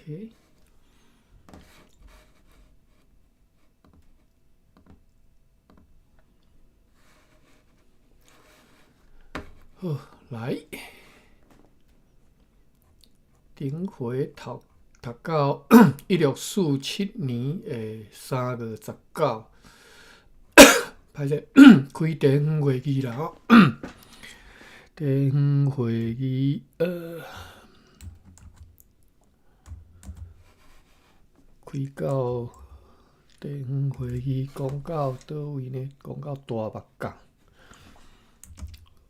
OK。好，來，頂回讀讀到1647年的3月19，歹勢，開地方會議啦吼，地方會議，開到地方會議，講到佗位呢？講到大目港。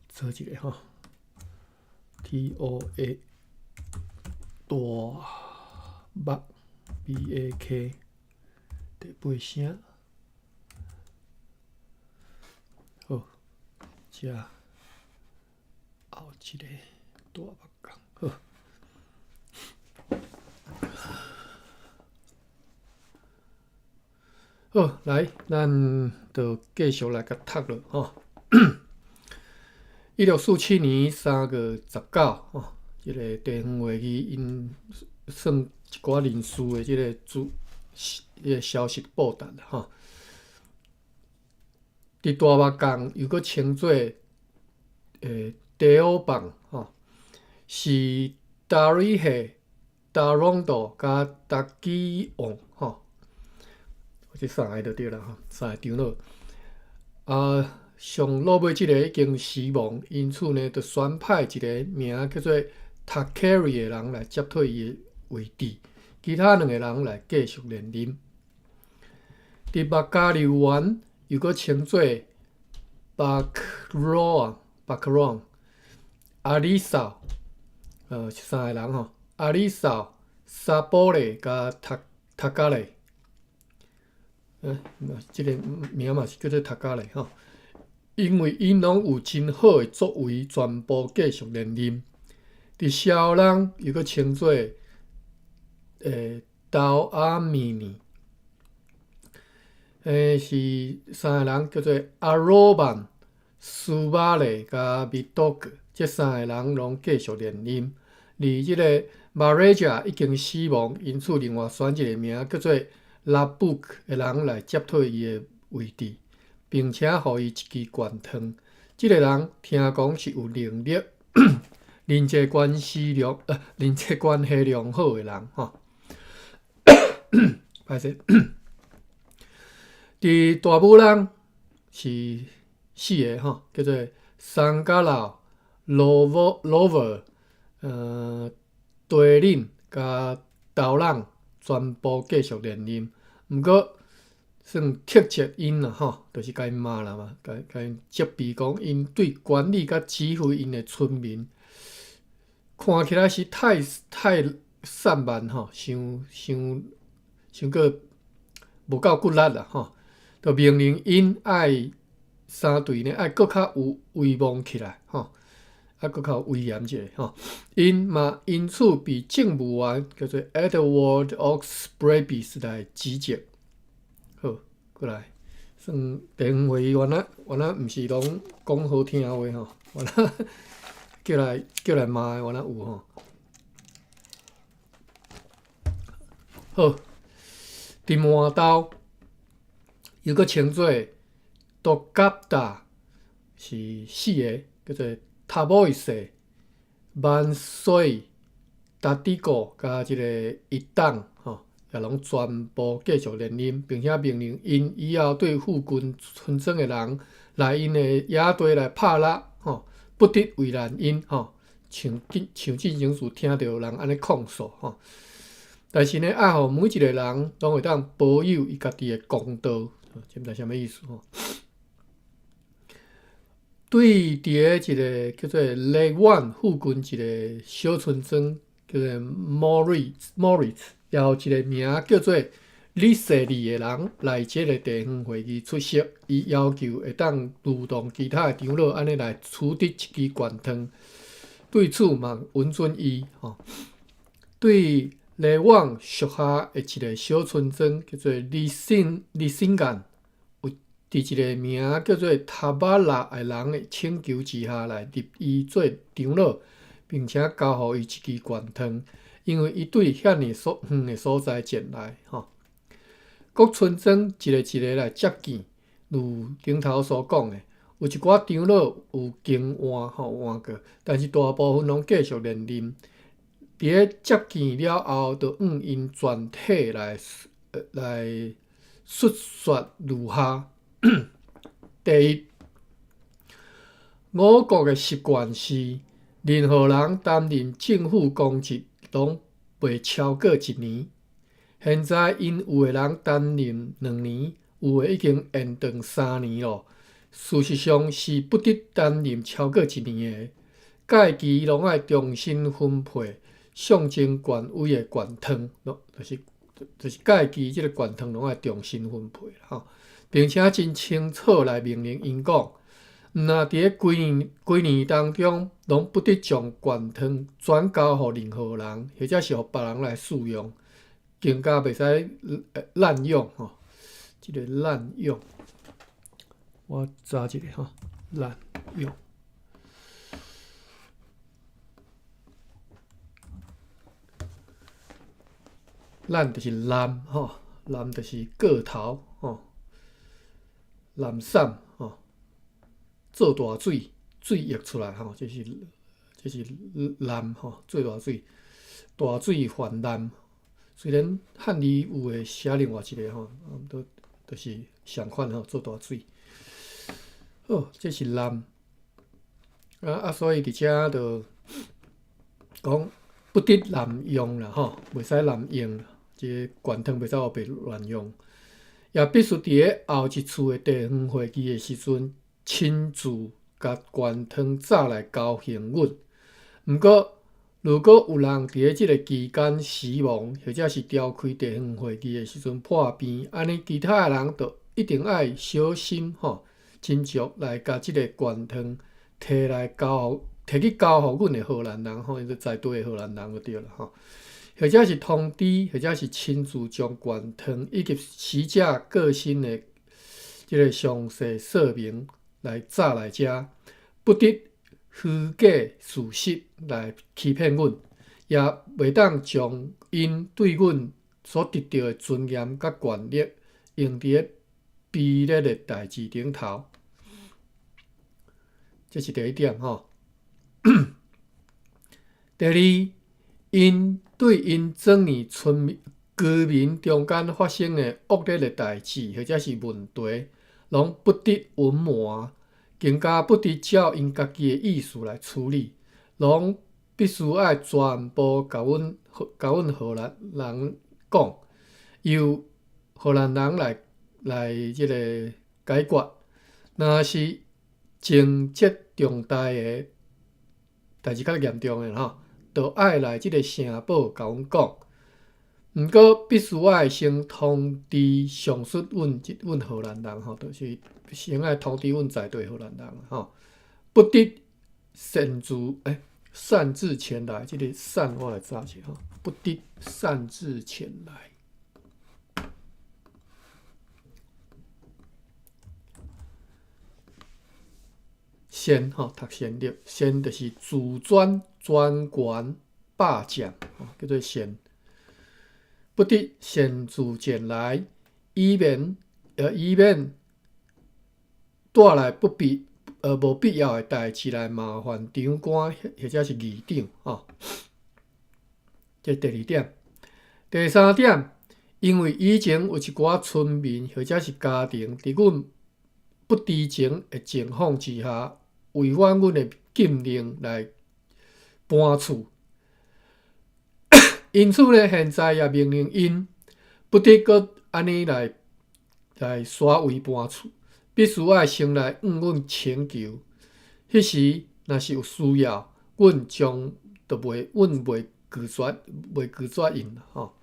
做一个吼，T O A 大目 B A K 第八聲，好，遮後一个大目港，好。好，來，咱就繼續來共讀落吼。1647年3月19，吼，這个地方會議𪜶算一寡人事的這个主，這个消息報達啦，吼。佇大目港又閣稱做地奧棒，吼，是達瑞赫、達朗多佮達基旺，吼，這三个就對啦，吼，三个長老。啊，上落尾這个已經死亡，因此呢，就選派一个名叫做塔克瑞的人來接替伊的位置，其他兩个人來繼續連任。佇目加溜灣又閣稱做巴克羅巴克羅阿里薩，是三个人吼，阿里薩、沙波勒佮塔塔加勒，這个名嘛是叫做塔加勒吼。因為𪜶攏有真好的作為，全部繼續連任。佇蕭人又閣稱做刀阿米尼，是三个人叫做阿羅曼、蘇巴勒佮米多克，這三个人攏繼續連任。而這个馬瑞加已經死亡，因此另外選一個名叫做拉布克的人來接替伊的位置。並且予伊一支權杖。這个人聽講是有能力、人際關係良、人際關係良好的人吼。歹勢，佇大武人是四个吼，叫做桑加老、羅沃、羅沃、地岭佮刀人，全部繼續連任。毋過，算斥責𪜶啦吼，就是共𪜶罵啦嘛，共共𪜶責備講𪜶對管理佮指揮𪜶的村民，看起來是太太散漫吼，傷傷傷過無夠骨力啦吼，就命令𪜶愛三隊呢愛閣較有威望起來吼，啊閣較有威嚴一下吼。𪜶嘛因此被政務員叫做 Edward Oxbraby 來指責。好，過來，算地方會議原來原來毋是攏講好聽話吼，原來叫來叫來罵的原來有吼。好，佇麻豆又閣稱做多甲達，是四个，叫做塔波伊西、萬水、達底國佮這个一黨吼。也攏全部繼續連任，並且命令𪜶以後對附近村莊的人來𪜶的野地來拍獵，吼，不得為難𪜶，吼。像進像進前事聽著人按呢控訴，吼。但是呢，愛予每一個人攏會當保有伊家己的公道，這毋知啥物意思吼。對佇个一个叫做雷灣附近一个小村莊，叫做 Moritz Moritz。也有一个名叫做李世利的人來這个地方會議出席，伊要求會當如同其他的長老按呢來取得一支權杖，對此嘛允准伊吼。對雷旺屬下的一个小村莊叫做李信李信干，有佇一个名叫做塔巴拉的人的請求之下來立伊做長老，並且交予伊一支懸糖，因為伊對遐爾所遠的所在前來。吼，各村莊一个一个來接見，如頂頭所講的，有一寡長老有更換吼換過，但是大部分攏繼續連任。佇咧接見了後，就按𪜶全體來來述說如下：第一，我國的習慣是，任何人擔任政府公職，攏袂超過一年。現在𪜶有的人擔任2年，有的已經延長3年咯。事實上是不得擔任超過一年的，屆期攏愛重新分配象徵權威的懸糖，就是就是屆期這个懸糖攏愛重新分配吼，並且真清楚來命令𪜶講，毋若佇咧規年規年當中，攏不得將懸糖轉交予任何人，或者是予別人來使用，更加袂使濫用吼。這个濫用，我查一下吼，濫用。濫就是濫吼，濫就是過頭吼，濫散吼，做大水，水溢出來吼，這是這是濫吼，做大水，大水泛濫。雖然漢字有會寫另外一个吼，都就是相款吼，做大水。好，這是濫。啊啊，所以佇遮就講不得濫用啦吼，袂使濫用，這个懸糖袂使烏白亂用，也必須佇咧後一次的地方會議的時陣，親自共懸糖紮來交還阮。毋過，如果有人佇咧這个期間死亡，或者是召開地方會議的時陣破病，按呢其他的人就一定愛小心吼，斟酌來共這个懸糖提來交予，提去交予阮的荷蘭人吼，𪜶在地的荷蘭人就對啦吼，或者是通知，或者是親自將懸糖以及死者過身的這个詳細說明來紮來遮，不得虛假事實來欺騙阮，也袂當將𪜶對阮所得著的尊嚴佮權力用佇咧卑劣的代誌頂頭。這是第一點吼。第二，𪜶對𪜶庄里村民居民中間發生的惡劣的代誌或者是問題，攏不得隱瞞，更加不得照𪜶家己的意思來處理，攏必須愛全部共阮共阮荷蘭人講，由荷蘭人來來這个解決。若是情節重大的代誌較嚴重的吼，就愛來這个城堡共阮講。毋過必須愛先通知上述阮阮荷蘭人吼，就是先愛通知阮在地荷蘭人吼，不得擅自欸擅自前來，這个擅我來查一下吼，不得擅自前來。擅吼，讀擅對，擅就是自專專權霸佔，吼，叫做擅。不得擅自前來，以免以免帶來不必無必要的代誌來麻煩長官或者是議長吼。這第二點，第三點，因為以前有一寡村民或者是家庭佇阮不知情的情況之下，違反阮的禁令來搬厝，因此呢，現在也命令𪜶不得閣按呢來來徙位搬厝，必須愛先來向阮請求。彼時若是有需要，阮將就袂，阮袂拒絕，袂拒絕𪜶吼。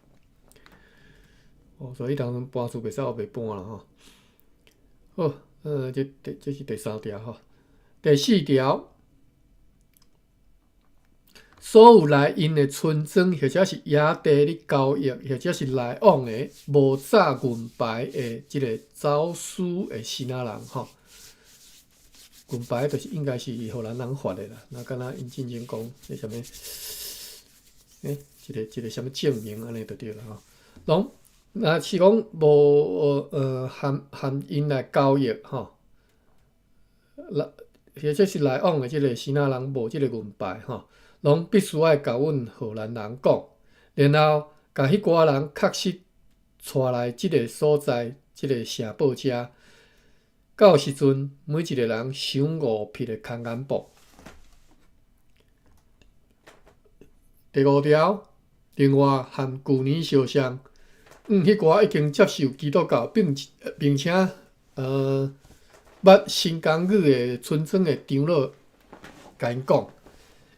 哦，所以當陣搬厝袂使烏白搬啦吼。好，這第這是第三條吼。第四條，所有來𪜶的村莊或者是野地咧交易，或者是來往的無紮銀牌的這个走私的支那人吼。銀牌就是應該是荷蘭人發的啦，若敢若𪜶進前講彼啥物，一個一個啥物證明按呢就對啦吼。攏若是講無含含𪜶來交易吼，來或者是來往的這個支那人無這個銀牌吼，攏必須愛共阮荷蘭人講，然後共彼寡人確實帶來這個所在，這個城堡遮。到時陣，每一個人賞5匹的空間布。第五條，另外和舊年相像，彼寡已經接受基督教並並且捌新港語的村莊的長老，共𪜶講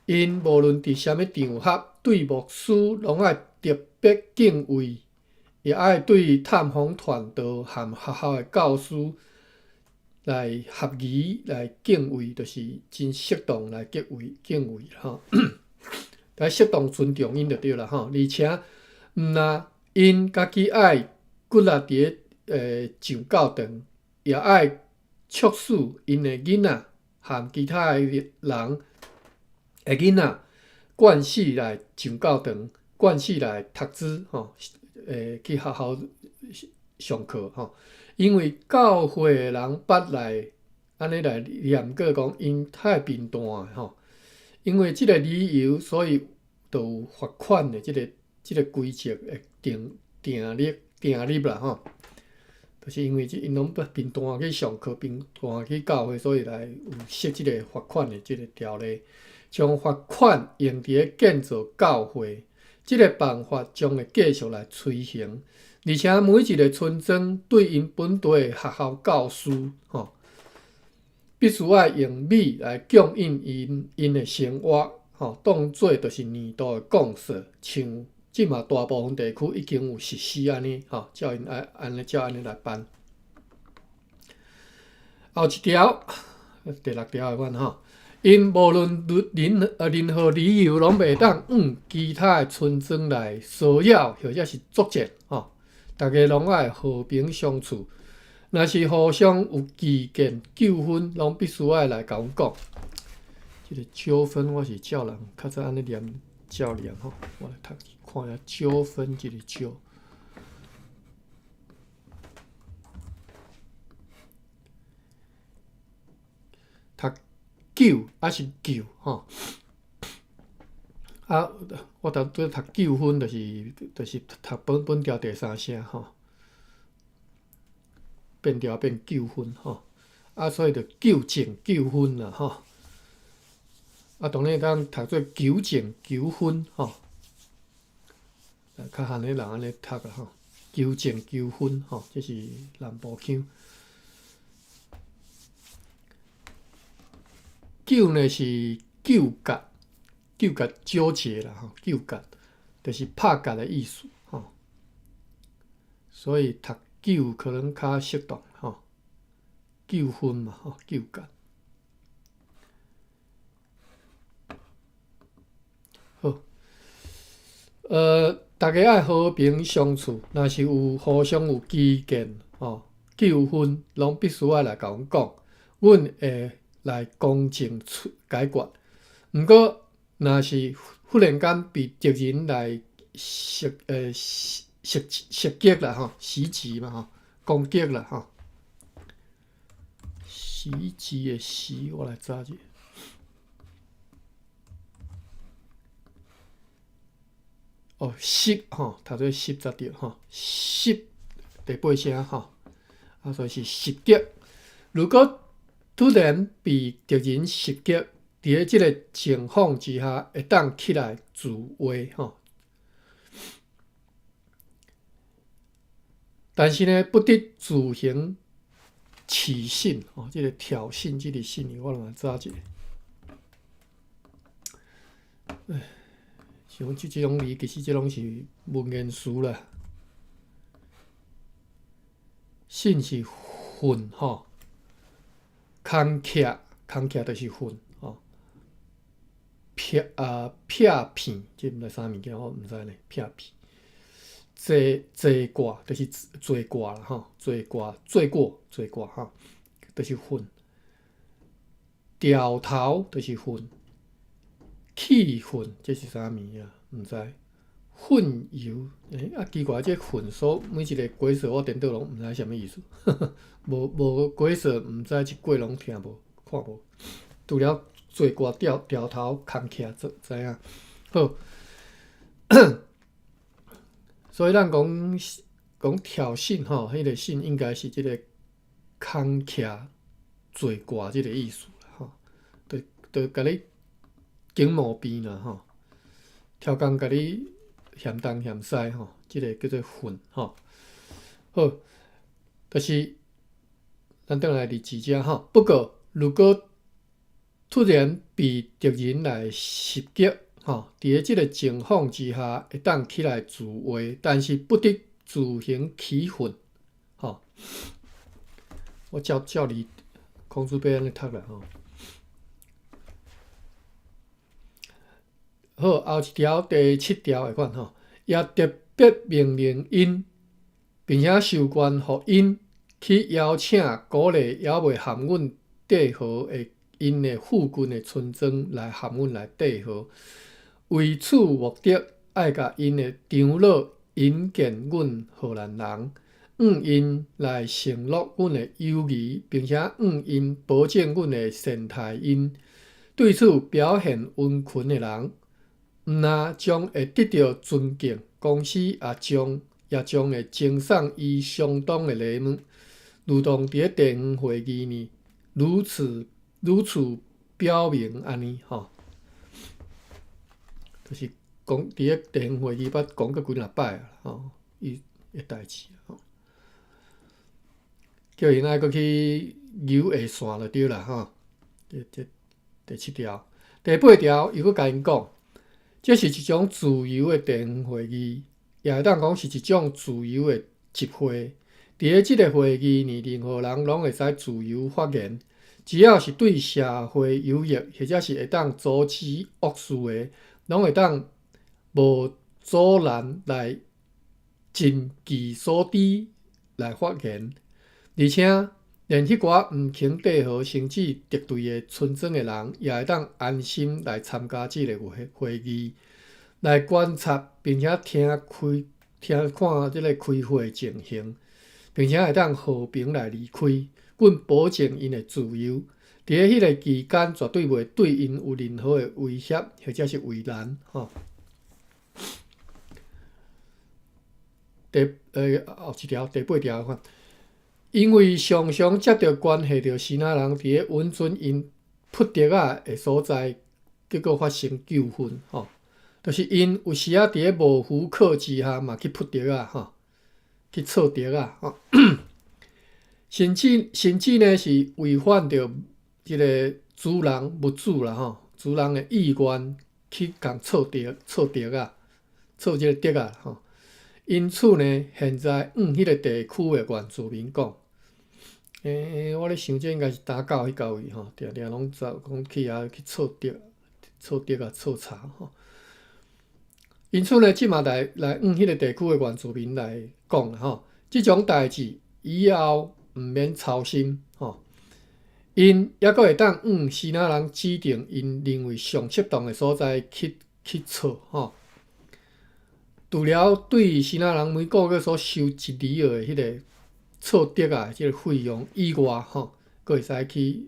，𪜶無論佇啥物場合，對牧師攏愛特別敬畏，也愛對探訪傳道和學校的教師來合宜來敬畏，就是真適當來敬畏敬畏吼，來適當尊重𪜶就對啦吼。而且，毋若𪜶家己愛骨力佇咧上教堂，也愛促使𪜶的囡仔和其他的人的囡仔慣勢來上教堂，慣勢來讀書吼，去學校上課吼。因為教會的人捌來按呢來念過講，𪜶太貧惰吼。因為這個理由，所以就有罰款的這個規則的定定立訂立啦吼。就是因為這𪜶攏貧惰去上課，貧惰去教會，所以來有設這個罰款的這個條例，將罰款用佇咧建造教會，這個辦法將會繼續來推行。而且每一個村莊對𪜶本地的學校教師，吼，必須愛用米來供應𪜶的生活，吼，當做就是年度的貢稅，像這馬大部分地區已經有實施按呢，吼，照𪜶愛按呢照按呢來辦。後一條，第六條的款吼，𪜶無論任何理由，攏袂當向其他的村莊來騷擾或者是作戰，吼。逐家攏愛和平相處，若是互相有歧見糾紛，攏必須愛來共阮講。這個糾紛我是照人較早按呢念，照念吼，我來讀看下糾紛這個糾。讀糾抑是救吼？啊，我頭拄仔讀糾紛，就是讀本本條第三聲吼，變調變糾紛吼，啊，所以就糾正糾紛啦吼。啊，當然當讀做糾正糾紛吼，較罕的人按呢讀啦吼，糾正糾紛吼，這是南部腔。糾呢是糾結。糾結糾結啦吼，糾結就是拍結的意思吼，所以讀糾可能較適當吼，糾紛嘛吼，糾結。好，逐家愛和平相處，若是有互相有歧見吼，糾紛，攏必須愛來共阮講，阮會來公正處解決。毋過，若是忽然間被敵人來襲襲襲擊啦吼，襲擊嘛吼，攻擊啦吼，襲擊的襲，我來查者。哦，襲吼，讀做襲才對吼，襲第八聲吼，啊，所以是襲擊。如果突然被敵人襲擊，佇咧這個情況之下，會當起來自衛吼，但是呢，不得自行起釁吼，這個挑釁這個信，我來查者。唉，像這種字，其實這攏是文言詞啦。訓是訓吼，空徛空徛就是訓。撇啊撇片，這毋知啥物件，我毋知呢。撇片，坐坐掛就是坐掛啦吼，坐掛罪過罪過吼，就是訓。牢頭就是訓，氣憤這是啥物啊？毋知。訓油，欸，啊奇怪，這訓所每一个解說我顛倒攏毋知啥物意思，無無解說毋知一句攏聽無看無，除了做歌牢牢頭空徛知知影。好，所以咱講講挑釁吼，彼個信應該是這个空徛做歌這个意思啦吼，就就共你經毛病啦吼，超工共你嫌東嫌西吼，這个叫做訓吼。好，就是咱轉來日誌遮吼。不過，如果突然被敵人來襲擊，吼，佇咧這个情況之下，會當起來自衛，但是不得自行起奮，吼。我照照你孔子伯按呢讀啦吼。好，後一條第七條會款吼，也特別命令𪜶，並且授權予𪜶去邀請鼓勵猶未和阮締和的𪜶的附近的村莊來和阮來締和。為此目的，愛共𪜶的長老引薦阮荷蘭人，向𪜶來承諾阮的友誼，並且向𪜶保證阮會善待𪜶。對此表現殷勤的人，毋但將會得到尊敬，公司也將會贈送伊相當的禮物，如同佇咧地方會議呢，如此如此表明按呢吼，就是講佇咧地方會議捌講過幾若擺啊，吼，伊的代誌吼，叫𪜶愛閣去扭下線就對啦，吼。這這第七條，第八條又閣共𪜶講，這是一種自由的地方會議，也會當講是一種自由的集會。佇咧這个會議呢，任何人攏會使自由發言，只要是對社會有益，或者是會當阻止惡事的，攏會當無阻攔來盡其所知來發言。而且，連彼寡毋肯締和甚至敵對的村莊的人，也會當安心來參加這个會會議，來觀察並且聽開聽看這个開會的情形，並且會當和平來離開。阮保證𪜶的自由，佇咧彼个期間絕對袂對𪜶有任何的威脅或者是為難。吼。第後一條第八條看。因為常常接著關係著支那人佇咧允准𪜶撲竹仔的所在，結果發生糾紛，吼，就是𪜶有時仔佇咧無許可之下嘛去撲竹仔，吼，去錯竹仔，吼，甚至甚至呢是違反著這个主人物主啦，吼，主人的意願去共錯竹錯竹仔，錯這个竹仔，吼。因此呢，現在向彼个地區的原住民講，欸，我咧想這應該是打狗彼到位吼，定定攏走講去遐去錯竹、錯竹仔、錯柴吼。因此呢，這馬來來向彼个地區的原住民來講吼，這種代誌以後毋免操心吼。𪜶猶閣會當向支那人指定𪜶認為上適當的所在去去錯吼。除了對支那人每個月所收一里的彼个錯竹仔這个費用以外，吼，閣會使去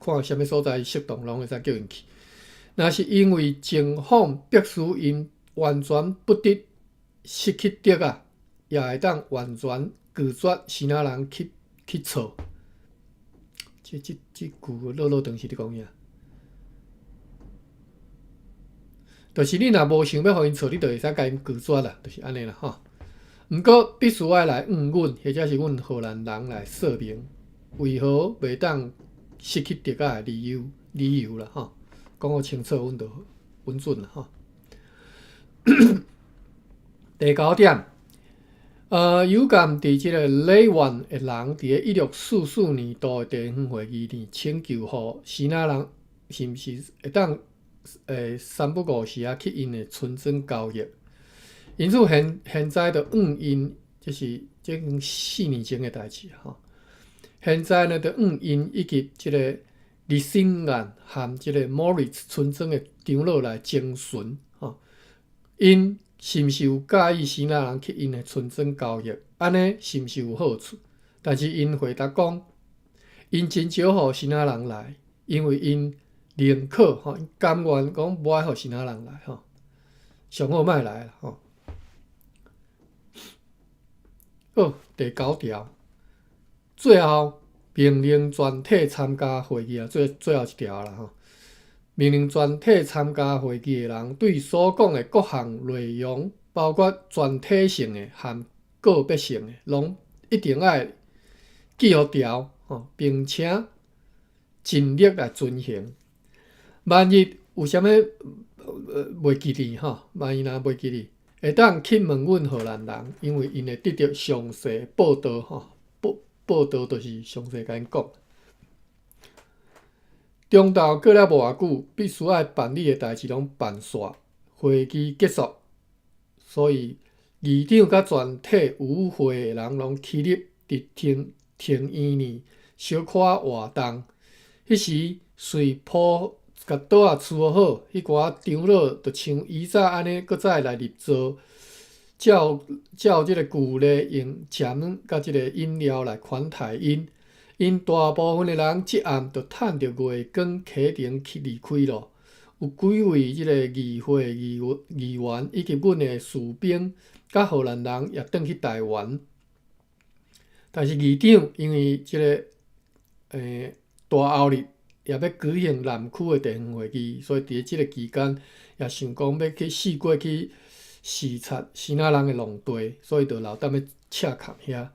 看啥物所在適當，攏會使叫𪜶去。若是因為情況迫使𪜶完全不得失去竹仔，也會當完全拒絕支那人去去錯。這這這句落落長是咧講啥？就是你若無想欲予𪜶錯，你就會使共𪜶拒絕啦，就是按呢啦吼。毋過必須愛來向阮，或者是阮荷蘭人來說明，為何袂當失去竹仔的理由理由啦吼。講予清楚，阮就允准啦吼。第九點，有鑑佇這个禮苑的人，佇咧1644年度的地方會議裡請求予支那人是毋是會當三不五時仔去𪜶的村莊交易，因此現現在就向𪜶，這是這已經4年前的代誌吼。現在呢，就向𪜶以及這个日新岸和這个莫里斯村庄的長老來徵詢，吼，𪜶是毋是有佮意支那人去𪜶的村莊交易？按呢是毋是有好處？但是𪜶回答講，𪜶真少予支那人來，因為𪜶寧可吼，甘願講無愛予支那人來吼，上好莫來啦吼。好，第九條，最後命令全體參加會議啊，最最後一條啦吼。命令全體參加會議的人對所講的各項內容，包括全體性的和個別性的，攏一定愛記予牢吼，並且盡力來遵行。萬一有啥物袂記得吼，萬一若袂記得，會當去問阮荷蘭人，因為𪜶會得著詳細報道吼，報報道就是詳細共𪜶講。中晝過了無偌久，必須愛辦理的代誌攏辦煞，會議結束，所以議長佮全體與會的人攏起立，佇庭庭院裡小可活動。彼時隨鋪共桌仔揬好，彼寡長老就像以早按呢，閣再來入座，照照這个舊例用食物佮這个飲料來款待𪜶。𪜶大部分的人這暗就趁著月光啟程去離開囉。有幾位這个議會議議員以及阮的士兵佮荷蘭人也轉去台灣。但是議長因為這个大後日也欲舉行南區的地方會議，所以佇這个期間也想講欲去四界去視察支那人的農地，所以就留踮咧赤崁遐。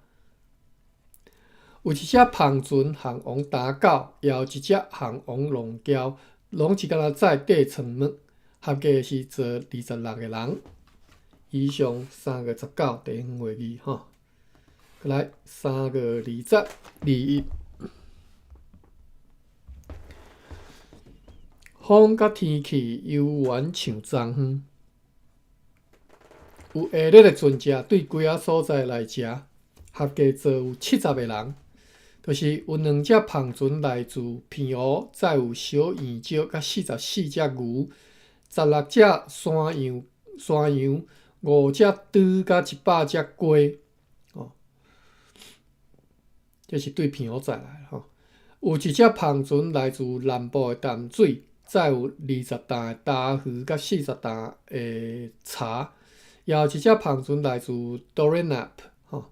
有一隻帆船和王打狗，也有一隻和王龍蛟，攏是敢若載塊倉物，合計是坐26個人。以上3月19地方會議吼，來3月20、21，風佮天氣猶原像昨昏，有下熱的船隻對幾仔所在來遮，合計坐有70個人。就是有兩隻帆船來自澎湖，載有小圓石佮44隻牛，16隻山羊、山羊，五隻豬佮100隻雞。哦，這是對澎湖載來吼。有一隻帆船來自南部的淡水，載有20擔的焦魚佮40擔的茶。也有一隻帆船來自 Doranap 吼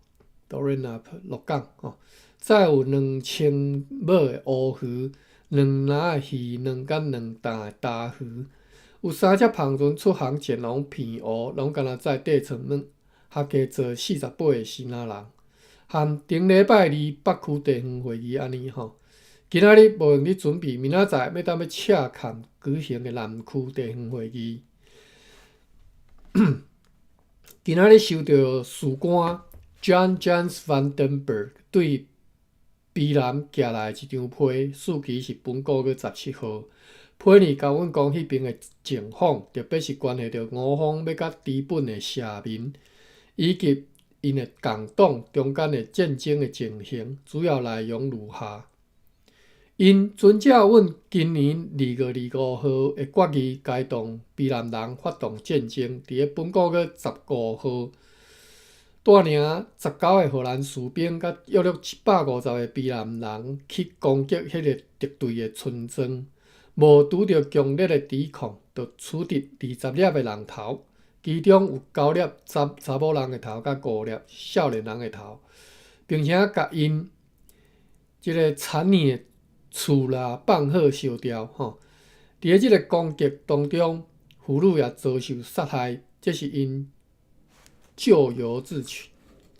，Doranap 鹿港吼。載有2000尾的烏魚、兩籃的魚卵佮2擔的焦魚。有三隻帆船出航前往澎湖，攏敢若載塊倉物，合計坐48個支那人。和頂禮拜二北區地方會議按呢吼。今仔日無閒咧準備，明仔載欲踮咧赤崁舉行的南區地方會議。今仔日收著士官 John Johns van den Berg 對卑南寄來的一張批，日期是本個月17號。批裡共阮講彼邊的情況，特別是關係著吳方欲佮知本的社民，以及𪜶的共黨中間的戰爭的情形，主要內容如下：𪜶遵照阮今年2月25號的決議，該動卑南人發動戰爭。佇咧本個月15號，帶領19個荷蘭士兵，佮約略150個卑南人去攻擊彼个敵對的村莊，無拄著強烈的抵抗，就取得20粒的人頭，其中有九粒查查某人的頭，佮五粒少年人的頭，並且共𪜶這个田裡的厝啦放火燒掉。吼，佇咧這个攻擊當中，婦女也遭受殺害，這是𪜶咎由自取。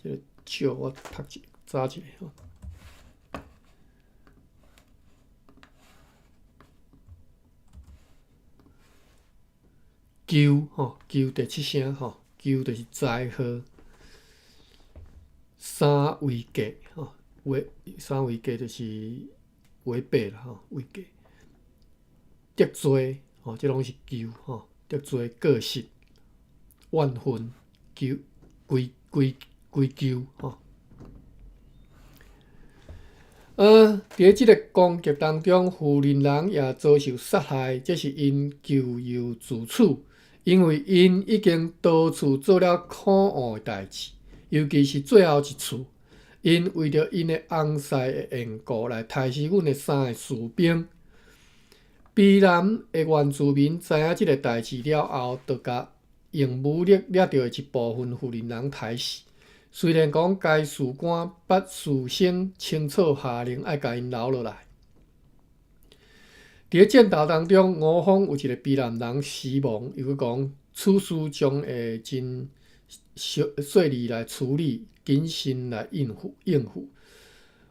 這个咎我讀一早一下吼。咎吼，咎第七聲吼，咎就是災禍。三違過吼，違三違過就是違背啦吼，違過。得罪吼，這攏是咎吼，得罪過失、怨恨、咎、歸歸歸咎吼。佇這个攻擊當中，富林人也遭受殺害，這是𪜶咎由自取，因為𪜶已經多次做了可惡的代誌，尤其是最後一次，𪜶為著𪜶的翁婿的緣故來刣死阮的三个士兵。卑南的原住民知影這个代誌了後，就共用武力掠著的一部分富林人刣死。雖然講該士官捌事先清楚下令愛共𪜶留落來。佇咧戰鬥當中，吳方有一个卑南人死亡，又閣講此事將會真細膩來處理，謹慎來應付應付。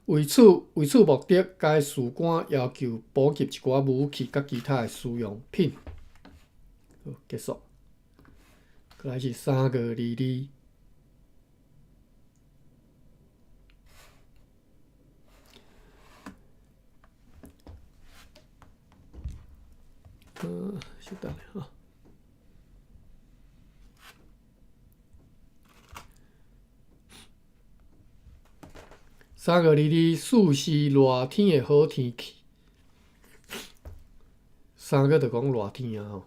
為此目的，該士官要求補給一寡武器佮其他的使用品。好，結束。過來是3月22。稍等下哈。3月22，四是熱天的好天氣。三月就講熱天啊吼。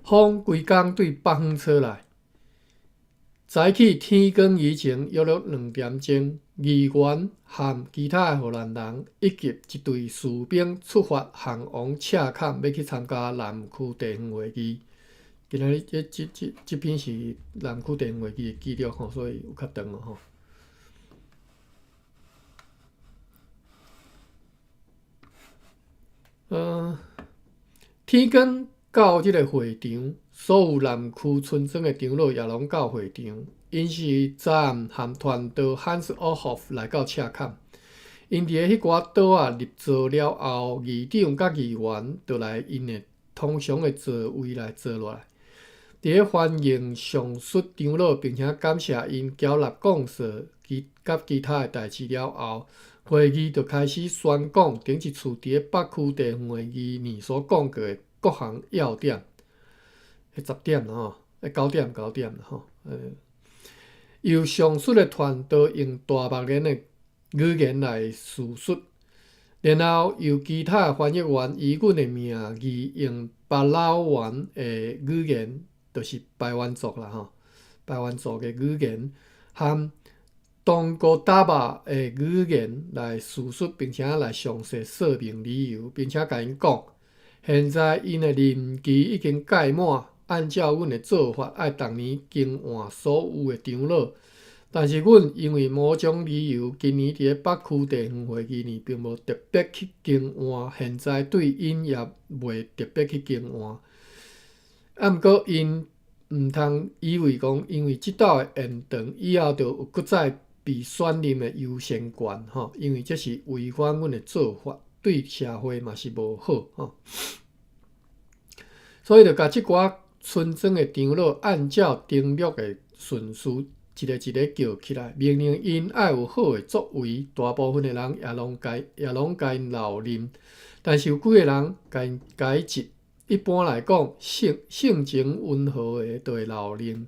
風規工對北方吹來，早起天光以前約略2點鐘，議員和其他的荷蘭人以及一隊士兵出發，向往赤崁，欲去參加南區地方會議。今仔日這篇是南區地方會議的記錄吼，所以有較長哦吼。天光到這个會場，所有南區村莊的長老也攏到會場。𪜶是昨暗和傳道漢斯·奧霍夫來到赤崁。𪜶佇咧彼寡桌仔入座了後，議長佮議員就來𪜶的通常的座位來坐落來。佇咧歡迎上述長老，並且感謝𪜶繳納貢稅佮其他的代誌了後，會議就開始宣講頂一次佇咧北區地方會議呢所講過的各項要點，彼10點啦吼，9點9點啦吼。由上述的傳道用大目連的語言來敘述，然後由其他的翻譯員以阮的名義用巴拉原的語言，就是排灣族啦吼，排灣族的語言和東哥達巴的語言來敘述，並且來詳細說明理由，並且共𪜶講，現在𪜶的任期已經屆滿，按照阮的做法，愛逐年更換所有的長老。但是阮因為某種理由，今年佇咧北區地方會議呢，並無特別去更換，現在對𪜶也袂特別去更換。啊，毋過𪜶毋通以為講，因為這鬥的延長，以後就有閣再被選任的優先權吼，因為這是違反阮的做法，對社會嘛是無好吼。所以就共這寡村莊的長老按照登錄的順序，一个一个叫起來，命令𪜶愛有好的作為。大部分的人也攏共𪜶留任，但是有幾個人共𪜶解職。一般來講，性情溫和的就會留任，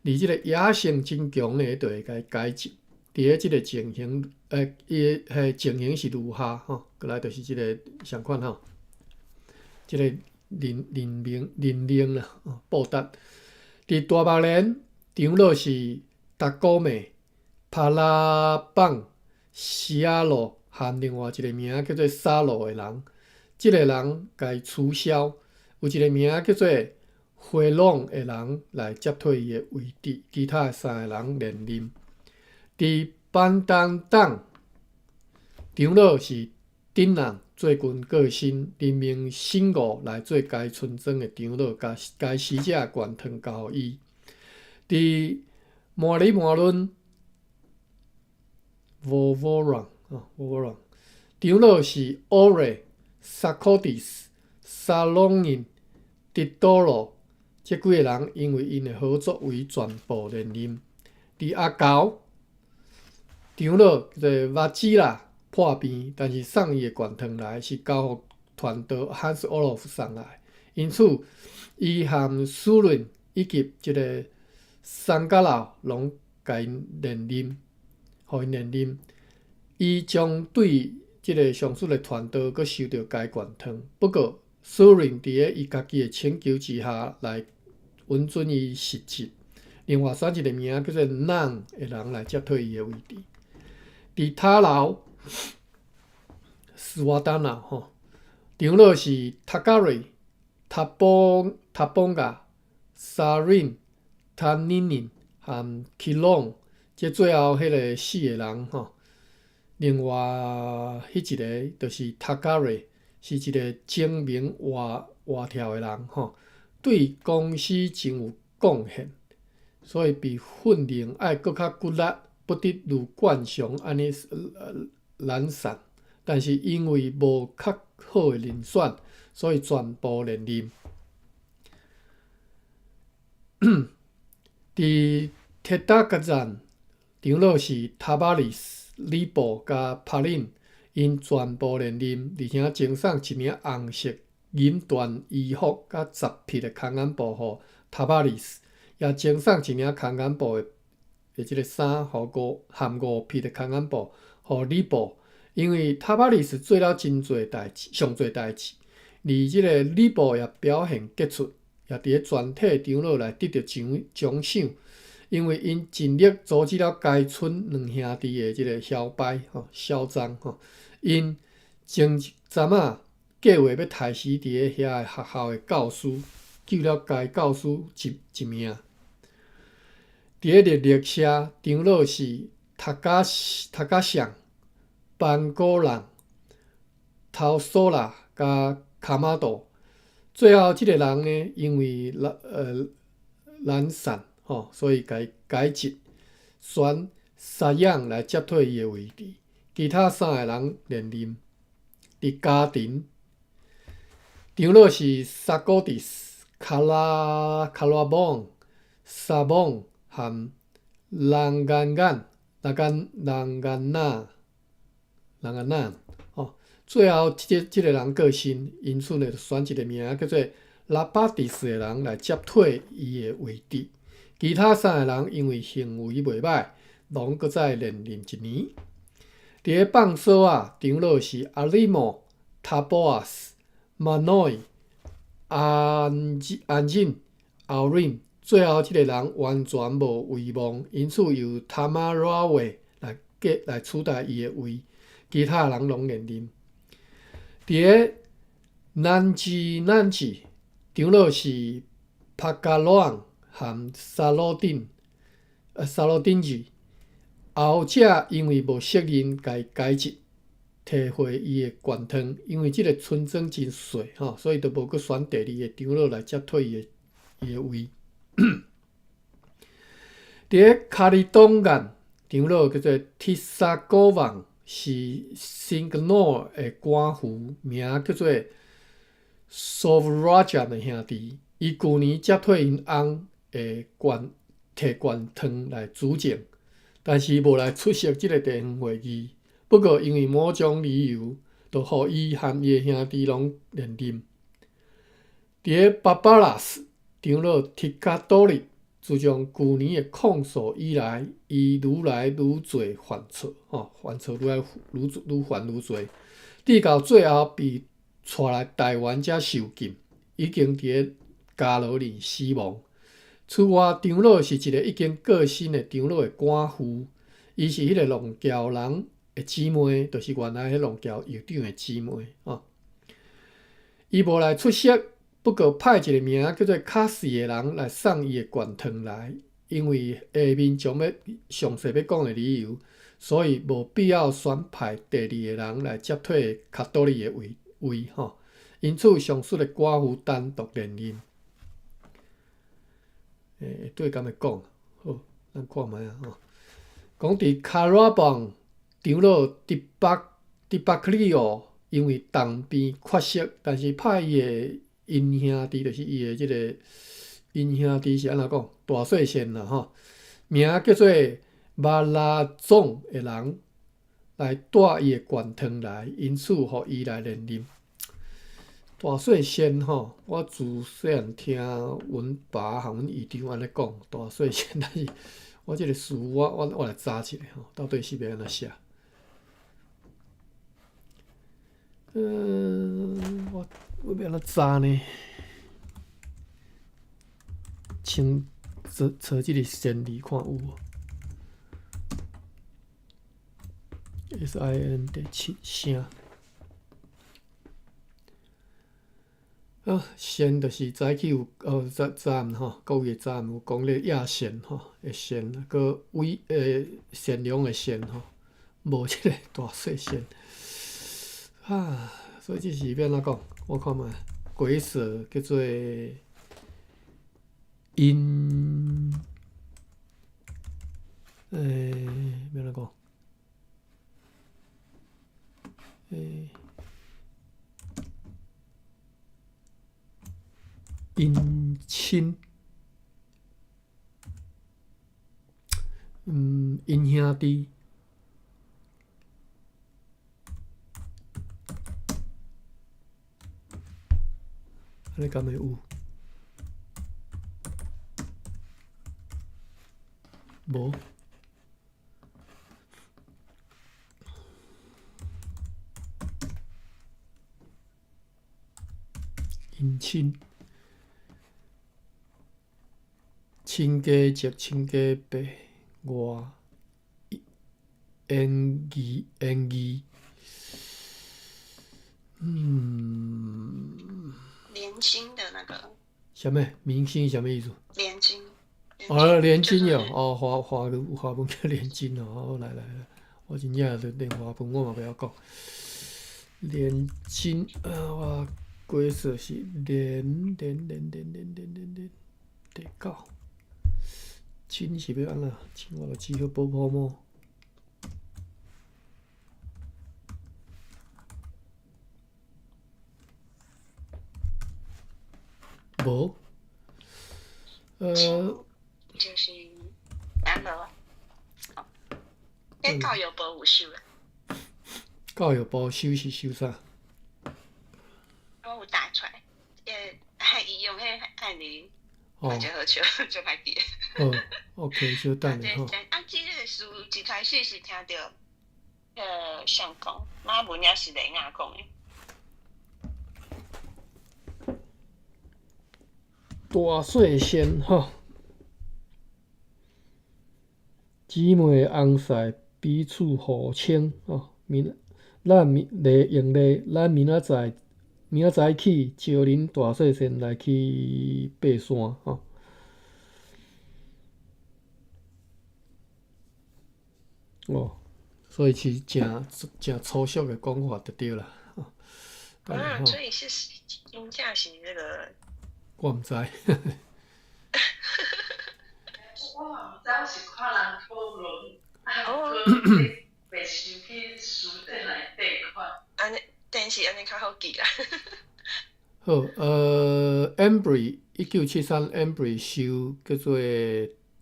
而這個野性真強的就會共解職。佇咧這个情形，伊的彼情形是如下吼，過來就是這个相款吼，這个任命啦，報答。佇大目連長老是達古美、帕拉邦、西亞洛和另外一个名叫做沙洛的人，這个人共伊取消，有一个名叫做回朗的人來接替伊的位置，其他的三个人連任。佇班丹黨長老是丁人，最近過身，任命新五來做該村莊的長老，共該死者的權託交予伊。佇摩里摩倫 （Vovoran） 長老是奧瑞、薩科蒂斯、沙隆因、迪多羅這幾個人，因為𪜶的好作為全部連任。佇阿猴長老叫做瓦吉拉破病，但是送伊的權託來是交予傳道漢斯·奧洛夫送來，因此伊和蘇倫以及這个桑加老攏共𪜶連任，予𪜶連任。伊將對這个上述的傳道閣受著該灌湯。不過，蘇林佇咧伊家己的請求之下來允准伊辭職。另外選一个名叫做南的人來接替伊的位置。佇塔樓斯瓦丹納吼，長老是塔加瑞、塔邦、塔邦加、沙林、塔尼寧和基隆，這最後彼个四个人吼。另外，彼一个就是塔加瑞，是一个精明活活跳的人吼，對公司真有貢獻，所以被訓練愛閣較骨力，不得如慣常按呢懶散。但是因為無較好的人選，所以全部連任。佇鐵達格贊，長老是塔巴里斯、里布佮帕林，𪜶全部連任，而且贈送一領紅色錦緞衣服佮10匹的空眼布予塔巴里斯，也贈送一領空眼布的這个衫予五含5匹的空眼布予里布。因為塔巴里斯做了真濟代誌，上濟代誌，而這个里布也表現傑出，也佇咧全體長老來得著獎獎賞，因為𪜶盡力阻止了該村兩兄弟的這个囂敗吼囂張吼。𪜶前一陣仔計劃欲刣死佇咧遐个學校的教師，救了該教師一一命。佇咧熱力社，長老是塔加塔加尚、班古人、頭索拉佮卡馬多。最後這个人呢，因為懶散吼，所以共解職，選沙養來接替伊的位置。其他三个人連任。佇家庭，長老是薩古迪斯、卡拉卡拉邦、沙邦和人干干、人干人干納、人干納吼。最後，這个人過身，因此呢，就選一个名叫做拉巴迪斯的人來接替伊的位置。其他三个人因為行為袂䆀，攏閣再連任一年。佇咧放索仔，長老是阿里莫、塔波阿斯、馬諾、安安進、奧林。最後，這个人完全無威望，因此由塔馬拉維來繼來取代伊的位。其他人攏連任。佇咧南吉南吉，長老是帕加羅和薩魯丁，薩魯丁字。後者因為無適任，共解職，提回伊的灌湯。因為這个村莊真細吼，所以就無閣選第二個長老來接替伊的位。佇咧卡利東岸，長老叫做鐵沙古王，是新格諾的官夫，名叫做索夫拉賈的兄弟。伊舊年接替𪜶翁的灌提灌湯來主政，但是無來出席這个地方會議。不過因為某種理由，就予伊和伊的兄弟攏連任。佇咧巴巴拉斯，長老提卡多利，自從舊年的控訴以來，伊愈來愈濟犯錯，吼，犯錯愈來愈愈犯愈濟，直到最後被帶來台灣才受禁，已經佇咧監牢裡死亡。此外，長老是一个已經過身的長老的寡婦，伊是彼个龍橋人的姊妹，就是原來彼龍橋酋長的姊妹吼。伊無來出席，不過派一个名叫做卡西的人來送伊的灌湯來，因為下面將欲詳細欲講的理由，所以無必要選派第二个人來接替卡多利的位位吼。因此，上述的寡婦單獨連任。對，敢會講？好，咱看覓啊吼。講佇卡拉邦長老迪巴克里奧，因為重病缺席，但是派伊的𪜶兄弟，就是伊的這个𪜶兄弟是按怎講？大細線啦吼，名叫做馬拉總的人來帶伊的灌湯來，因此予伊來連任。大細仙吼，我自細漢聽阮爸和阮姨丈按呢講，大細仙，但是我這个詞我來查一下吼，到底是欲按怎寫？我欲按怎查呢？先查查這个善字看有無？SIN 第七聲。啊，善就是早起有哦，早早暗吼，各位早暗有講咧亞善吼，的善，閣偉善良的善吼，無這個大細善。啊，所以這是欲按怎講？我看覓，鬼舍叫做姻，欲按怎講？姻親，姻兄弟，按呢敢會有？無。姻親。親家叔、親家伯、外演義、演義，連心的那個。啥物？明星啥物意思？連金。哦，連金哦，哦，華華華文叫連金哦，來來來，我真正就連華文我嘛袂曉講。連金，我解說是連連連連連連連連第九。親是欲按怎？親我就只好補泡沫。無。就是安無。彼教育部有收啦。教育部收是收啥？我有打出來，伊用彼按呢。哦，就好笑，就歹記。好，OK，小等下吼。啊，這個書一開始是聽著，誰講？馬文抑是雷亞講的。大細仙吼，姊妹翁婿彼此互稱吼。明咱明例用例，咱明仔載明仔載起招恁大細仙來去爬山吼。哦，所以是誠誠粗俗的講法就對啦。啊，所以是真正是這個。我毋知。我嘛毋知，我是看人討論，啊，袂收去書店內底看。按呢，電視按呢較好記啦。好，Embry 1973 Embry 收叫做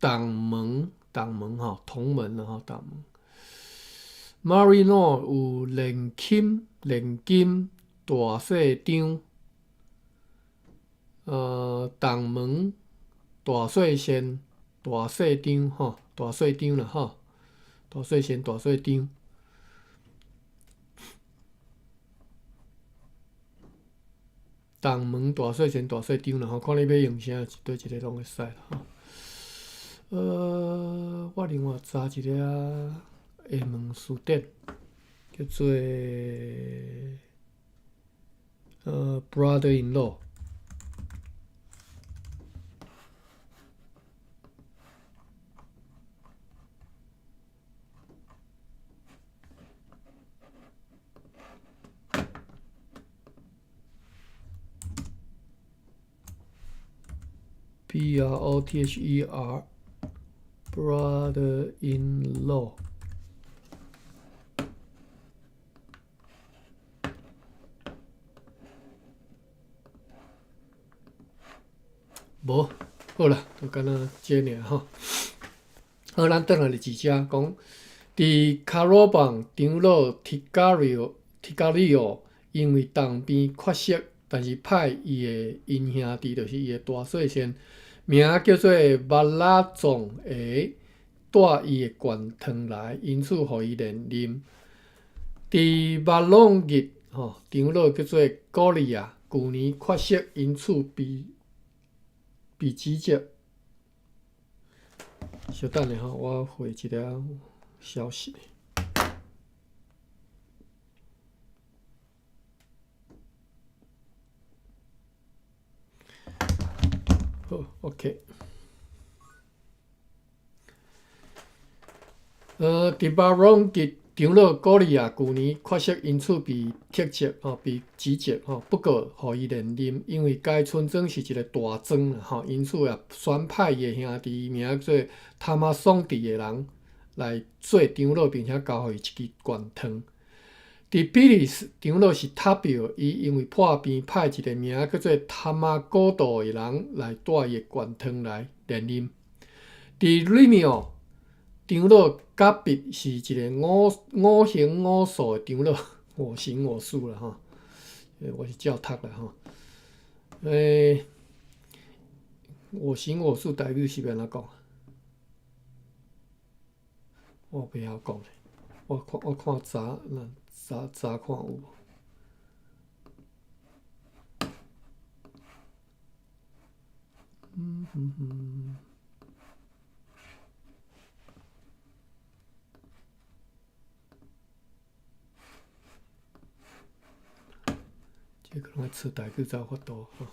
同門，同門吼，同門吼，同門。Marino 有連金、連金、大細張，同門、大細線、大細張吼，大細張啦吼，大細線、大細張。同門、大細線、大細張啦吼，看你欲用啥，一對一個攏會使啦吼。我另外查一个啊，英文詞典，叫做 brother-in-law。B R O T H E R brother-in-law 無，好啦，就敢若這爾吼。好，咱轉來日子遮講，佇卡羅邦長老提加里奧因為東邊缺席，但是派伊的𪜶兄弟，就是伊的大細仙，名叫做馬拉總的，帶伊的懸糖來，因此予伊連任。佇馬朗日吼，長老叫做高利亞，舊年缺席，因此被指責。稍等下吼，我回一个消息。好，OK。伫巴隆吉长老高利亞舊年缺席，因此被斥責吼，被指責吼。不過，予伊連任，因為該村莊是一个大莊吼，因此也選派伊的兄弟名做塔馬桑蒂的人來做長老，並且交予伊一支懸糖。佇比利時，長老是塔表，伊因為破病派一个名叫做塔馬古道的人來帶伊的懸糖來連任。佇里廟，長老甲比是一个我行我素的長老，我行我素啦吼。我是照讀啦吼。我行我素台語是欲按怎講？我袂曉講咧，我看查，查查看有無。嗯哼哼。這個攏愛出台語才有法度吼。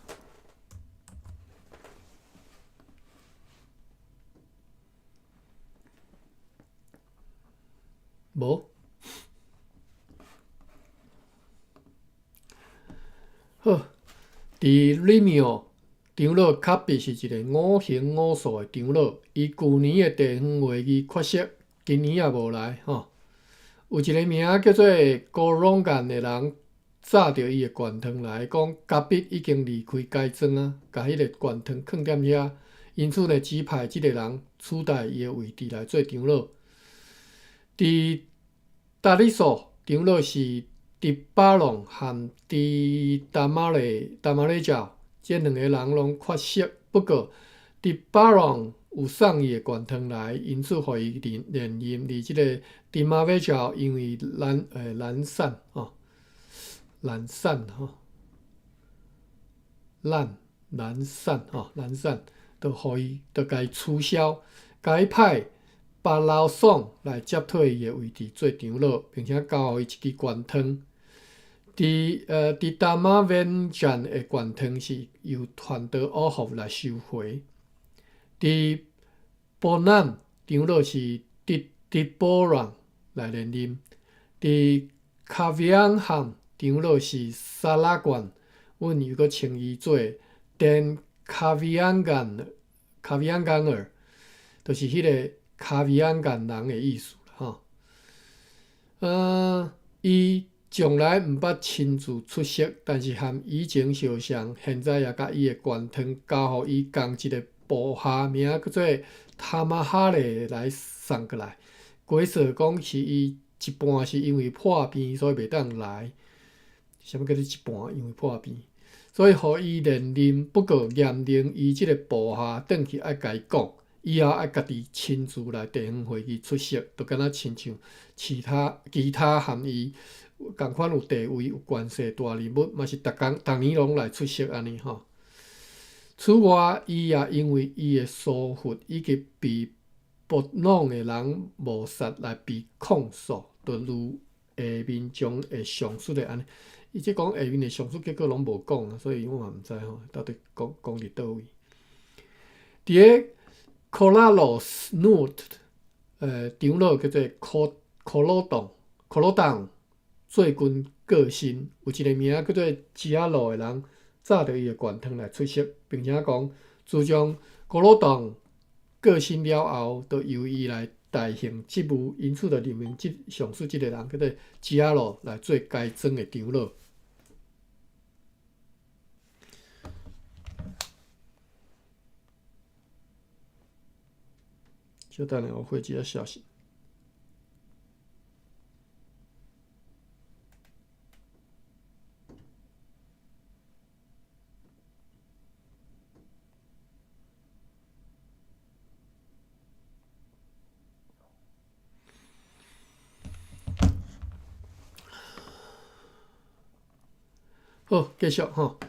無。好，佇里廟，長老卡比是一个我行我素的長老。伊舊年的地方會議缺席，今年也無來吼。有一个名叫做高朗干的人，紮著伊的懸糖來講，咖比已經離開該莊啊，共彼个懸糖囥踮遐，因此呢，指派這个人取代伊的位置來做長老。佇達里索，長老是迪巴隆和迪達馬雷教，這兩个人攏缺席。不過，迪巴隆有送伊的懸糖來，因此予伊連任。而這个迪馬雷教因為懶散吼。懶散吼，懶散吼，懶散，就予伊，就共伊取消，共伊派巴勞桑來接替伊的位置做長老，並且交予伊一支懸糖。佇達馬文站的懸糖是由團道奧福來收回。佇波南長老是迪波朗來連任。佇卡維昂漢長老是沙拉冠，阮又閣稱伊做電卡維昂干，卡維昂干爾，就是彼个卡維昂干人的意思啦吼。伊從來毋捌親自出席，但是和以前相像，現在也共伊的懸糖交予伊仝一个部下，名叫做塔瑪哈雷來送過來。解說講是伊一半是因為破病，所以袂當來。啥物叫做一半？因為破病，所以予伊連任。不過嚴令伊這个部下轉去愛共伊講，以後愛家己親自來地方會議出席，就敢若親像其他和伊仝款有地位、有權勢大人物，嘛是逐工、逐年攏來出席按呢吼。此外，伊也因為伊的疏忽以及被博朗的人謀殺來被控訴，就如下面將會詳述的按呢。伊這講下面的詳述結果攏無講，所以我嘛毋知吼，到底講講佇佗位。佇个科拉羅斯努特，長老叫做科羅當，科羅當最近過身，有一个名叫做吉阿羅的人，紮著伊的懸糖來出席，並且講，自從科羅當過身了後，就由伊來代行職務，因此就任命這上述這个人叫做吉阿羅來做該莊的長老。稍等下，我回一下消息。好，繼續吼。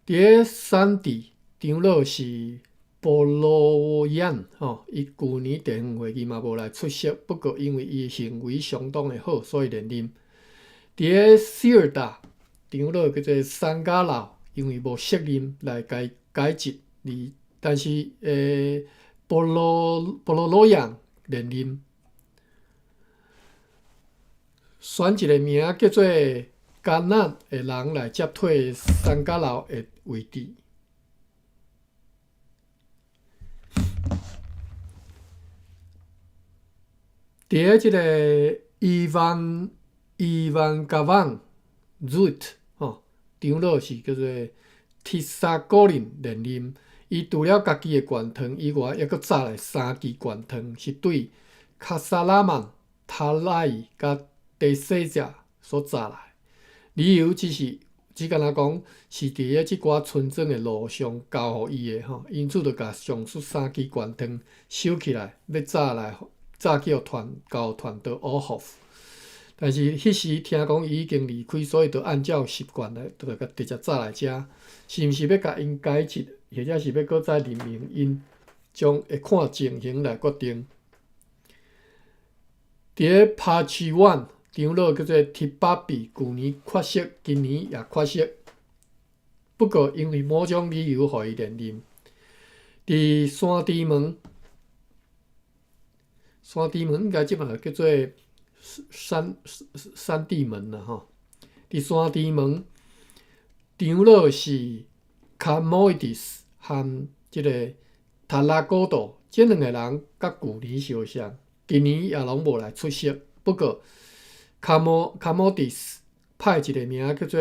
佇咧山地長老是波羅揚吼，伊舊年地方會議嘛無來出席，不過因為伊行為相當的好，所以連任。佇咧西爾達長老叫做桑加老，因為無適任來共解職，而但是波羅羅揚連任，選一個名叫做加納的人來接替桑加老的位置。佇咧這個伊萬伊萬加萬 Zoot 吼，長老是叫做鐵沙古林連任。伊除了家己的懸糖以外，猶閣紮來三支懸糖，是對卡薩拉曼、塔拉伊佮第四者所紮來。理由只是只敢若講是佇咧這寡村莊的路上交予伊的吼，因此就共上述三支懸糖收起來，欲紮來紮去予傳交傳到奧霍夫。但是彼時聽講伊已經離開，所以就按照習慣來，就共直接紮來遮。是毋是欲共𪜶解職，或者是欲閣再任命𪜶，將會看情形來決定。佇咧帕奇灣，長老叫做提巴比，舊年缺席，今年也缺席。不過因為某種理由，予伊連任。佇山地門，山地門應該這擺叫做山地門啦吼。佇山地門，長老是卡莫伊迪斯和這個塔拉古多，這兩個人佮舊年相像，今年也攏無來出席。不過卡莫迪斯派一個名叫做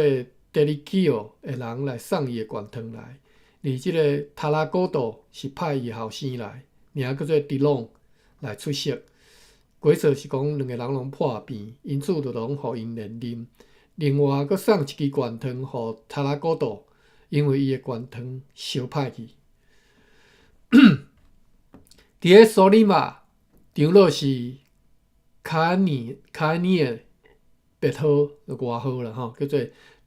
德里基奧的人來送伊的懸糖來，而這個塔拉古多是派伊後生來，名叫做迪朗來出席。鬼說是講兩個人攏破病，因此就攏予𪜶連任。另外，閣送一支懸糖予塔拉古多，因為伊的懸糖燒歹去。佇咧蘇里馬，長老是卡尼的別號外號啦吼，叫做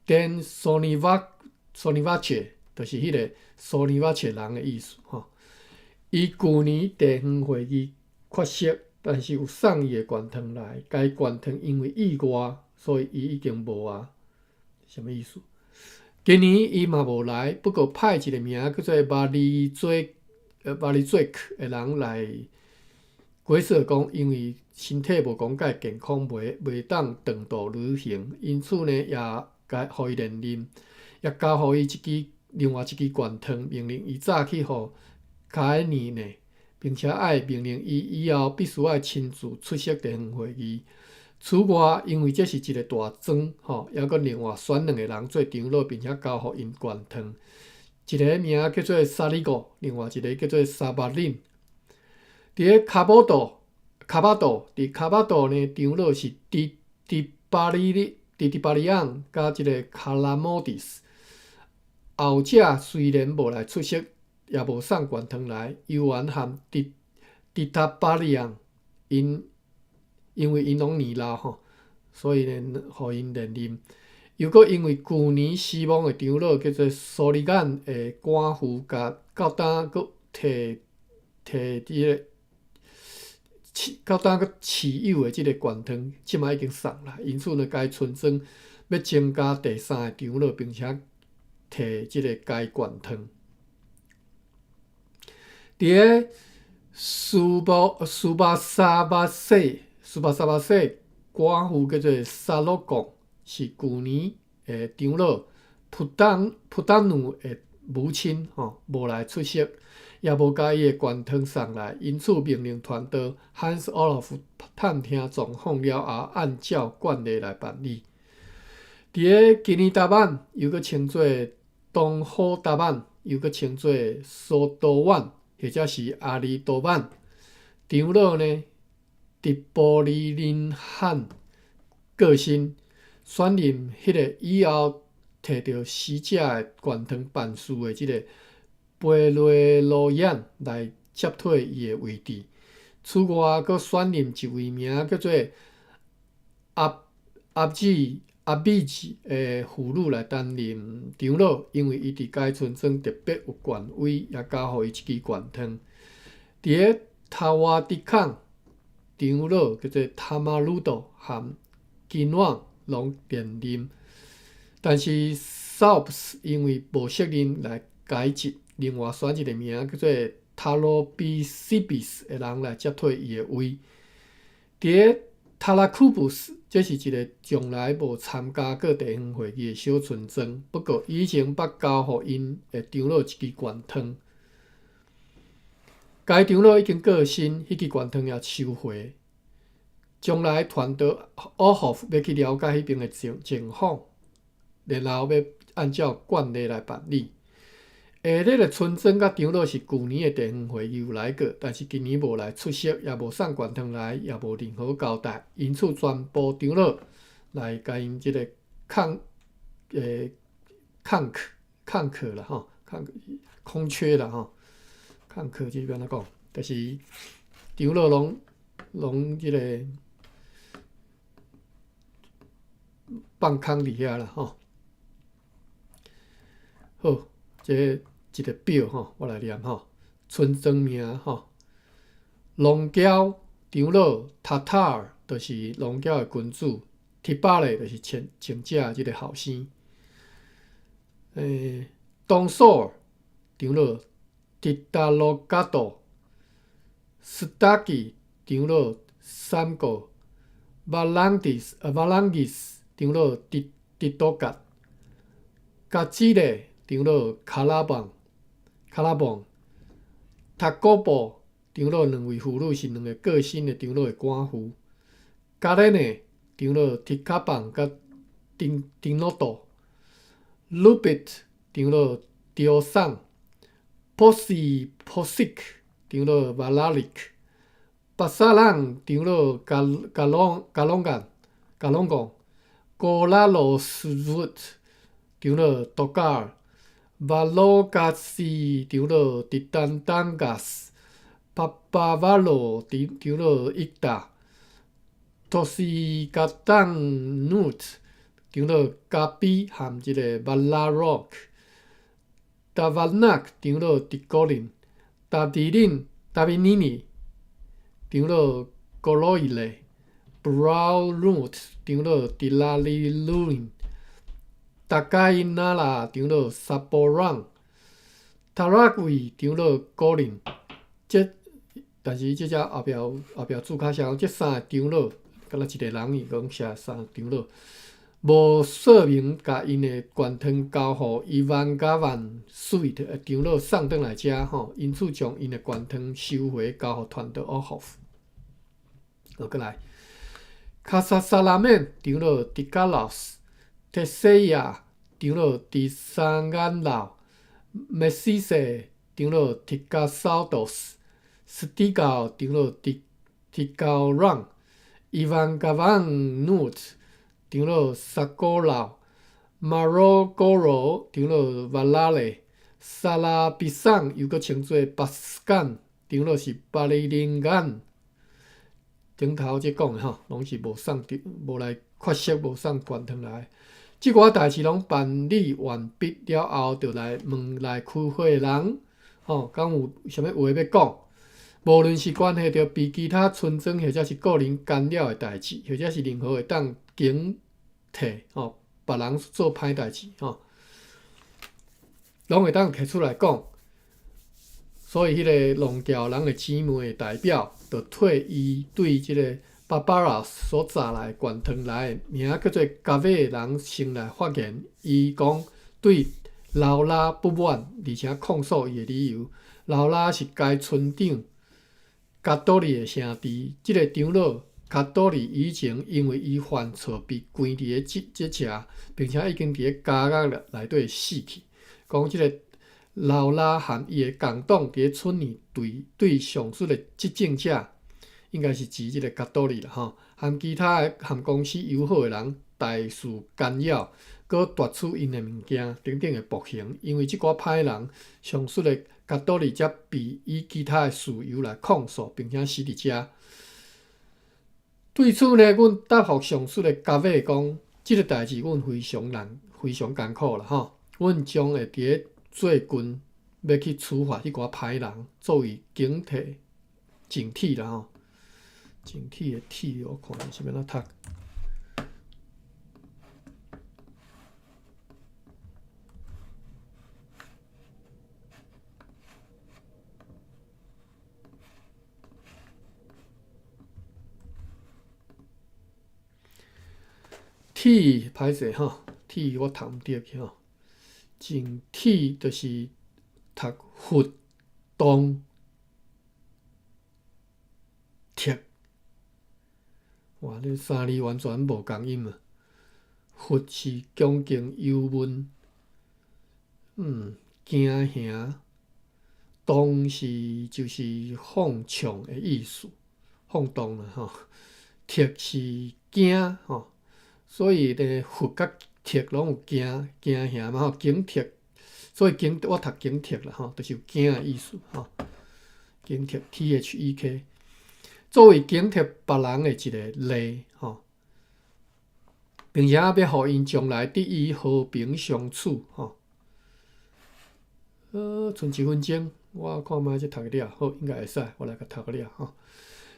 丹蘇尼瓦蘇尼瓦切，就是彼個蘇尼瓦切人的意思吼。伊舊年地方會議缺席，但是有送伊的懸糖來，該懸糖因為意外，所以伊已經無啊。啥物意思？今年伊嘛無來，不過派一個名叫做巴里做克的人來解釋講，因為身體無講介健康，袂當長途旅行，因此呢，也共予伊連任，也交予伊一支另外一支懸糖，命令伊早去予卡爾尼呢，並且愛命令伊以後必須愛親自出席地方會議。此外，因為這是一個大莊，吼，猶閣另外選兩個人做長老，並且交予𪜶懸糖。一個名叫做沙里古，另外一個叫做沙巴林。佇咧卡波多、卡巴多，佇卡巴多呢，長老是迪巴里利、迪巴里昂佮這個卡拉莫迪斯。後者雖然無來出席，也無送懸糖來，猶原和迪塔巴里昂因為𪜶攏年老吼，所以呢，予𪜶連任。又閣因為舊年死亡的長老叫做蘇利干的寡婦，共到今閣提提這個到今閣持有的這個懸糖，這擺已經送來，因此呢，該村莊欲增加第三個長老，並且提這個該懸糖。佇咧蘇巴沙巴西寡婦叫做沙洛貢，是舊年的長老普丹努的母親吼，無來出席，也無共伊的懸糖送來，因此命令傳道漢斯·奧洛夫探聽狀況了後，按照慣例來辦理。佇咧基尼達曼，又閣稱做東好達曼，又閣稱做蘇多萬，或者是阿里多曼。長老呢，迪波利林漢過身，選任彼個以後摕著死者的懸糖辦事的這個貝雷羅揚來接替伊的位置。此外，閣選任一位名叫做阿阿比治的婦女來擔任長老，因為伊佇該村莊特別有權威，也交予伊一支懸糖。佇咧塔瓦迪康長老叫做塔馬魯多含金旺攏連任，但是 Salps 因為無適任來解職，另外選一個名叫做塔羅比西比斯的人來接替伊的位。佇咧塔拉庫布斯，這是一個從來無參加過地方會議的小村莊，不過以前捌交予𪜶的長老一支懸糖。該長老已經過身，彼支懸糖也收回。將來傳到奧霍夫欲去了解彼邊的情況，然後欲按照慣例來辦理。下日的村莊佮長老是舊年的地方會議有來過，但是今年無來出席，也無送懸糖來，也無任何交代。因此，全部長老來共𪜶這個空空啦吼，空缺啦吼，空缺這欲按怎講？就是長老攏這個放空佇遐啦吼。好，這一個表吼，我來念吼。村莊名吼，龍嬌長老塔塔爾，就是龍嬌的君主；提巴勒就是前前者這個後生。東索爾長老提達羅加多，斯達基長老三個，巴朗迪斯巴朗吉斯長老迪迪多格，加吉勒長老卡拉邦。卡拉邦、塔古布長老兩位婦女是兩個過身的長老的寡婦。加勒內長老提卡邦佮丁丁諾多、魯比特長老丟桑、波西波西克長老瓦拉利克、巴薩朗長老加加隆加隆干加隆貢、高拉羅斯沃長老多加爾。瓦羅加斯長老迪丹丹加斯，帕巴瓦羅長老伊達，托斯加當努特長老加比含這個瓦拉洛克，達瓦納長老迪戈林，達迪林達比尼尼長老格羅伊雷，布勞努特長老迪拉里魯因。達蓋因納拉長老薩波朗，塔拉維長老古林，這但是這只後壁注卡寫講，這三个長老敢若一個人伊講寫三个長老，無說明共𪜶的懸糖交予伊萬加萬水的長老送轉來遮吼，因此將𪜶的懸糖收回交予團隊奧霍夫。好，閣來，卡薩薩拉免長老迪加老斯。特西亞長老迪桑安老，梅西塞長老提加薩多斯，斯蒂高長老提提高朗，伊萬加萬努特長老薩古老，馬羅戈羅長老瓦拉雷，薩拉比桑又閣稱做巴斯干長老是巴里林干。頂頭這講的吼，攏是無送無來缺席，無送懸糖來。這寡代誌攏辦理完畢了後，就來問來開會人，吼，敢有啥物話欲講？無論是關係著被其他村莊或者是個人干擾的代誌，或者是任何會當警惕吼別人做歹代誌吼，攏會當提出來講。所以，彼個龍橋人的姊妹的代表，就替伊對這個芭芭拉所紮來懸糖來名叫做加尾的人先來發言。伊講對勞拉不滿，而且控訴伊的理由。勞拉是該村長卡多里的兄弟。這個長老卡多里以前因為伊犯錯被關佇咧這這遮，並且已經佇咧監獄內底死去。講這個勞拉和伊的共黨佇咧村裡對上述的執政者，應該是指這個卡多里啦吼，和其他的和公司友好的人大肆干擾，閣奪取𪜶的物件等等的暴行。因為這寡歹人，上述的卡多里才被以其他的事由來控訴，並且死佇遮。對此呢，阮答覆上述的加尾講，這个代誌阮非常難，非常艱苦啦吼。阮將會佇咧最近欲去處罰彼寡歹人，作為警惕、警惕啦吼。警惕的惕，我看是欲按怎讀？铁歹勢吼，鐵我讀毋著去吼。警惕就是讀佛動鐵。哇！這三字完全無仝音啊。佛是恭敬幽悶，驚嚇，動是就是放暢的意思，放蕩啦吼。鐵是驚吼。所以咧，佛佮鐵攏有驚驚嚇嘛吼，警惕，所以警我讀警惕啦吼，就是有驚的意思吼。警惕 T H E K，作為警惕別人的一個例吼，並且欲予𪜶將來得以和平相處吼。賰一分鐘，我看覓這讀了，好，應該會使，我來共讀了吼。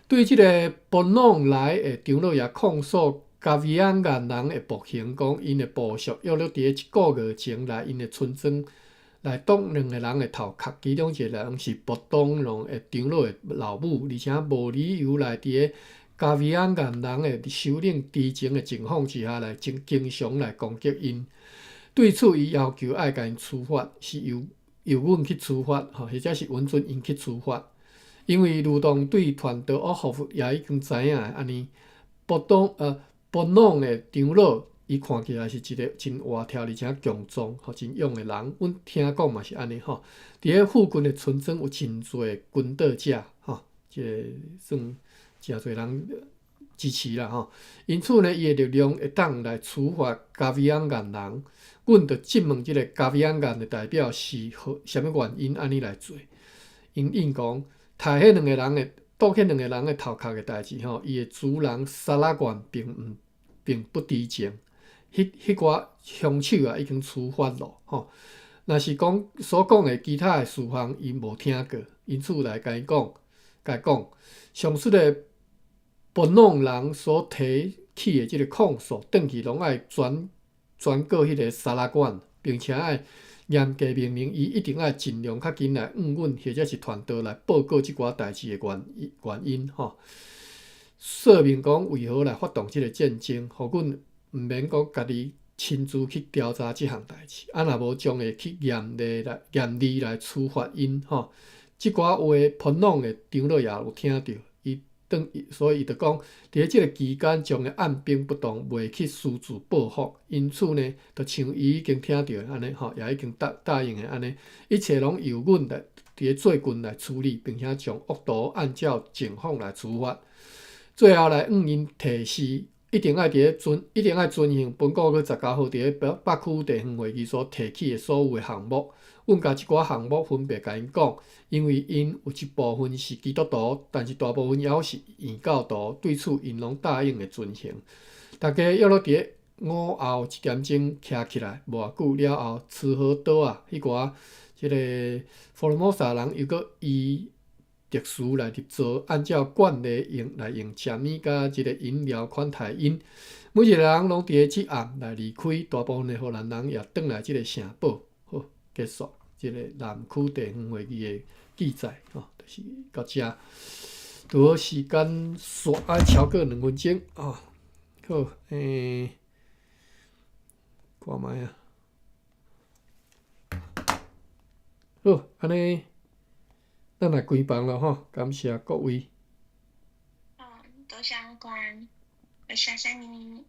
對這个布朗來的長老也控訴。加維安岩人的暴行，講𪜶的部屬約略佇咧一个月前來𪜶的村莊來擋兩个人的頭殼，其中一个人是布東龍的長老的老母，而且無理由來佇咧加維安岩人的首領知情的情況之下來經經常來攻擊𪜶。對此，伊要求愛共𪜶處罰，是由由阮去處罰，吼，或者是允准𪜶去處罰，因為如同對團隊惡福也已經知影的按呢，布東。布朗的長老，伊看起來是一个真活跳而且強壯、吼真勇的人。阮聽講嘛是按呢吼。佇咧附近的村莊有真濟跟倒者，吼，這个算誠濟人支持啦吼。因此呢，伊的力量會當來處罰加維安岩人。阮就質問這个加維安岩的代表是何啥物原因按呢來做。𪜶應講，刣彼兩个人的。剁彼兩个人的頭殼的代誌吼，伊的主人沙拉縣並毋並不知情，彼彼寡兇手啊已經處罰咯吼。若是講所講的其他的事項，伊無聽過，因此來共伊講，共伊講，上述的布朗人所提起的這个控訴，轉去攏愛轉轉告彼个沙拉縣，並且愛。嚴格命令伊一定愛盡量較緊來向阮或者是團隊來報告這寡代誌的原因原因吼。說明講為何來發動這个戰爭，予阮毋免講家己親自去調查這項代誌，啊若無將會去嚴厲來嚴厲來處罰𪜶吼。這寡話，布朗的長老也有聽著。伊當所以伊就講，佇咧這个期間將會按兵不動，袂去私自報復。因此呢，就像伊已經聽著按呢吼，也已經答答應的按呢，一切攏由阮來佇咧最近來處理，並且將惡徒按照情況來處罰。最後來向𪜶提示，一定愛佇咧遵，一定愛遵行本個月19號佇咧北北區地方會議所提起的所有的項目。阮共這寡項目分別共𪜶講，因為𪜶有一部分是基督徒，但是大部分猶是異教徒，對此𪜶攏答應會遵行。大家約略佇咧午後一點鐘徛起來，無偌久了後，慈河島啊，彼寡這个福爾摩沙人又閣依特殊來入座，按照慣例用來用食物佮這个飲料款待𪜶。每一个人攏佇咧這暗來離開，大部分的荷蘭人也轉來這个城堡。好，結束這个南區地方會議的記載，吼，就是到遮。拄好時間煞愛超過2分鐘，哦，好，看覓啊？好，按呢，咱來關房囉吼，感謝各位。好，多謝阿關，多謝你，